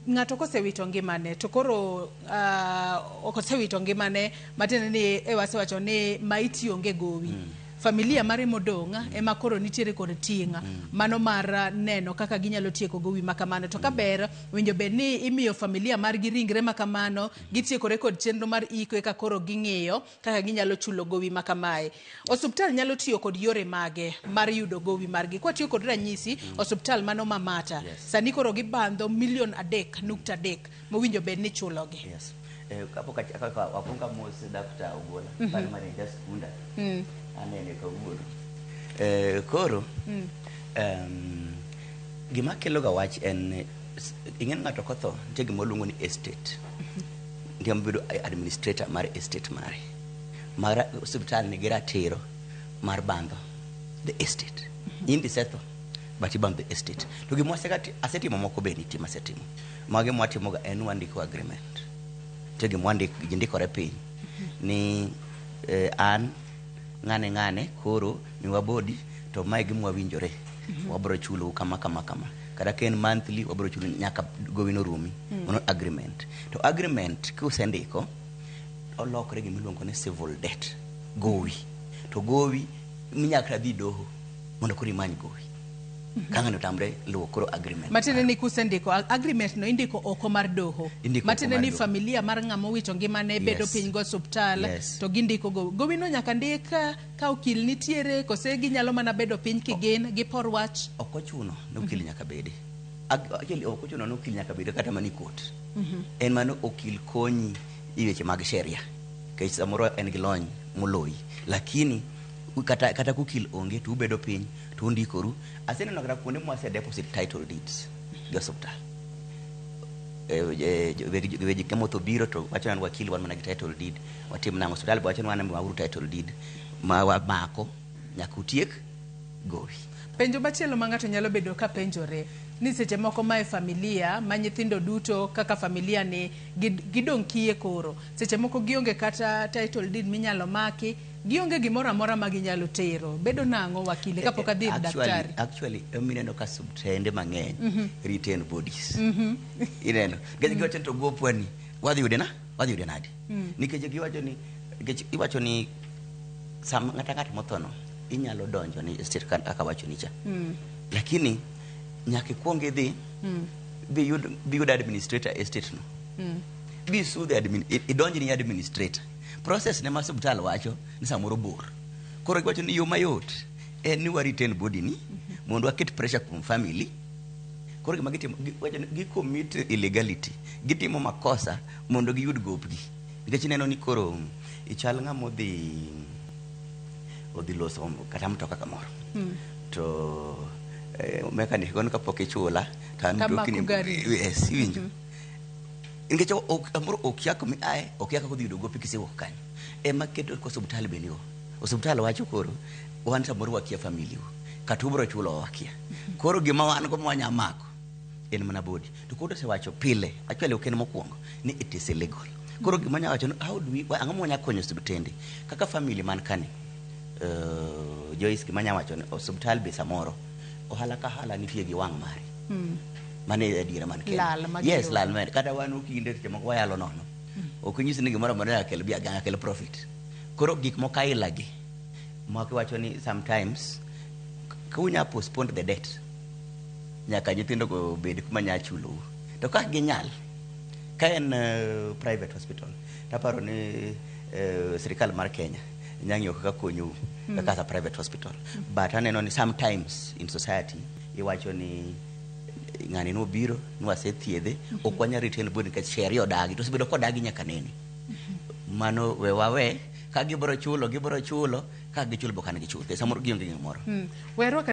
Ng'ato kosewito ngimane to koro ok osewito ngimane, matiende ni e wasewacho ni maiti onge gowi. Familia mare modong' ema koro nitiere kod ting' mano mar neno kaka ginyalo tieko gowi ma kamano. To ka ber, winjo bed ni imiyo familia margi ringre ma kamano, gitiekore kod chenro mar iko, eka koro ging'iyo kaka ginyalo chulo gowi ma kamae. Osuptal nyalo tiyo kod yore mage mar yudo gowi margi? Kwatiyo kod ranyisi, osuptal mano ma Mata. Sani koro gibandho milion 3.3 mowinjo bed ni chulogi. Yes. Kapok wakwongo mos Dr. Ogola, mm mane ja skunda. Anene kawuono. Koro, gima kelo ga wach en ing'e ni ng'ato kotho, nitie gima waluongo ni estate. Nitie mabedo administrator mar estate mare. Mar osiptal nigi ratiro mar bandho the estate. In isetho, but ibandho the estate. To gima asetimo moko be nitie masetimo. Magi mwatimoga en wandiko agreement. Nitie gima ji ndikore piny ni an ng'ane ng'ane koro miwa body, to mae gima wawinjore, wabro chulou kama kama kama, kata ka en monthly, wabro chulo nyaka gowino rumi. Mano agreement. To agreement kusendiko, olokre gima iluongo ni civil debt, gowi. To gowi minyaka dhi doho mondo koro imany gowi ka ng'ano otamre luwo koro agreement. Matiende ni kusendiko agreement no, indiko oko mar doho. Indiko oko Matiende mar ni doho. Familia mar ng'ama owito ngimane bedo piny go osuptal to gindiko gowi. Gowino nyaka ndik ka okil nitiere, kose ginyalo mana bedo piny kigin gipor wach? Ok ochuno ni okil nyaka bede. Actually, ok ochuno ni okil nyaka bede kata mana e court. En mano okil konyi e weche mag sheria, nikech samoro en gi lony moloyi, lakini kata kokil onge to ubedo piny to undikoru. Aseneno kata kuonde mwase deposit title deeds gi osuptal. Weg kamotho biro to wacho ni, "Wakil, wan mana gi title deed, watim nang'o?" Osuptal be wacho ni, "Wan miwauru title deed ma wamako nyaka utiek gowi." Penjo machielo ma ng'ato nyalo bedo ka penjore ni seche moko mae familia ma nyithindo duto kaka familia ni gidong' kiye, koro seche moko gionge kata title deed minyalo maki, gionge gimoro amora ma ginyalo tero. Bedo nang'o, wakili, kapok adhi ir daktari? Actually, emineno ka osiptende mang'eny retain bodies. Ineno, nikech giwacho ni to gopwa ni wadhi yude na wadhi yude nade? Nikech giwacho ni, nikech iwacho ni sama ng'ata ng'at mothono inyalo donjo ni estate kaka wacho ni cha, lakini nyaka ikwong idhi biyud administrator estate no, bi sue the admin, idonj ni administrator. Process ne ma osiptal wacho ni samoro bor. Koro giwacho ni yo mayot en ni wa retain body ni mondo waket pressure kuom family. Koro gima gitimo, wacho ni gi commit illegality, gitimo makosa mondo giyud gopgi, nikech ineno ni koro ichal ng'ama odhi loso kata mtoka kamoro to mechanic gono kapok ichula to an Tamako mtokni gari. Yes, iwinjo, nikech samoro okia kama iaye, okia kaka odhi yudo gopi kisewuok kanyo. Ema keto ko osiptal be nigo. Osiptal wacho koro wan samoro wakia family u kata ubro chulo wakia. Koro gima wan go mwanya mako en mana body. To koro osewacho pile, actually ok en mokwongo, ni it is illegal. Koro gima nya wacho ni how do we, ang'o mwanya konyo osiptende kaka family man kani? Joyce, gima nya wacho ni osiptal be samoro ohala ka ohala nitie gi wang' mare. Mano e adiera man kende. Lal ma Yes, giyudo. lal man. Kata wan okinde seche moko wayalo nono. Ok nyis ni gimoro amora nyaka kel nyaka kel profit. Koro gik moko aila gi moko iwacho ni sometimes ka unya postpone the debt nyaka nyithindo go bed kuma nya chulou. To ka ginyal, ka en private hospital, taparo ni sirikal mar Kenya nya ng'iyo kaka konyou kaka as a private hospital. But aneno ni sometimes in society iwacho ni ng'ani nobiro nwasethiedhe, ok wanyal retain body nikech sheria odagi, to osebedo kodagi nyaka nene. Mano we wawe ka gibiro chulo, gibiro chulo. Ka gichulo, bok an gichul, samoro gionge gimoro. We rwak